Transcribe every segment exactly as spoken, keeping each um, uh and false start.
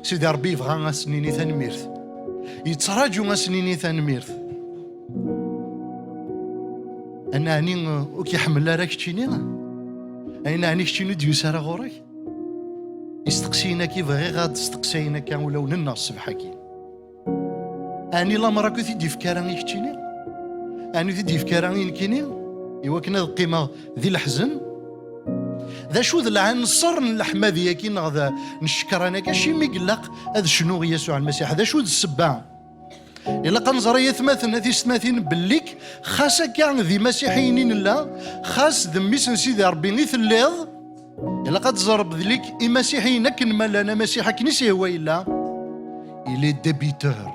Sidi Ṛebbi yebɣa a s-nini tanemmirt. Yettraǧu a s-nini tanemmirt. Aneɛni ur k-iḥemmel ara keččini? Ayen ɛni keččini ur d-yusi ara ɣur-k? Isteqsiyen-agi bɣiɣ ad d-steqsayen akka ulawen-nneɣ ṣṣbeḥ-agi. Ɛni lameṛ akk i t-id-yefka ara i keččini? Ɛni ur t-id-yefka ara i nekkini? I wakken ad qqimeɣ di leḥzen? D acu d lɛanṣer n leḥmadi-agi neɣ d, n ccekran-agi? Acimi i ilaq ad cnuɣ i Yasuɛ Lmasiḥ? D acu d ssebba? Ilaq ad nẓer ay atmaten, a tisetmatin, bellik xas akka d imasiḥiyen i nella, xas d mmi-s n Sidi Ṛebbi i telliḍ, ilaq ad tẓer bellik imasiḥiyen akken ma llan, amasiḥ akken i s-ihwa yella, il est débiteur,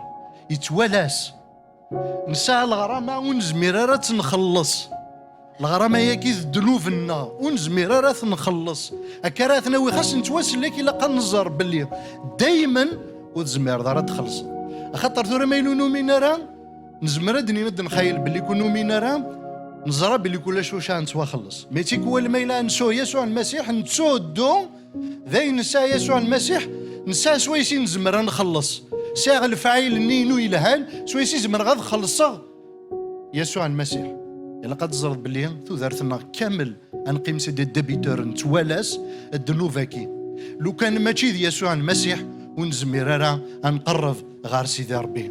yettwala-s. Nesɛa leɣrama ur nezmir ara ad tt-nxelleṣ. Leɣrama-agi d ddnub-nneɣ, ur nezmir ara ad t-nxelleṣ. Akka ara t-nawi, xas nettwasellek, ilaq ad nẓer belli daymen ur tezmireḍ ara ad txellṣeḍ. Axaṭer tura ma yella ur numin ara, nezmer ad d-nini ad nxayel belli ur numin ara, neẓra belli ulac wacu ara nettwaxelleṣ. Mais tikwal ma yella nsuh Yasuɛ Lmasiḥ, nettuheddu d ayen nesɛa Yasuɛ Lmasiḥ, nesɛa swayes i nezmer ad nxelleṣ. Sɛiɣ lefɛayel-nni inu yelhan, swayes i zemreɣ ad xellṣeɣ Yasuɛ Lmasiḥ. Ilaq ad teẓreḍ belli tudert-nneɣ kamel ad neqqim s des débiteurs, nettwala-s ddnub-agi. Lukan mačči d Yasuɛ Lmasiḥ, ur nezmir ara ad nqerreb ɣer Sidi Ṛebbi.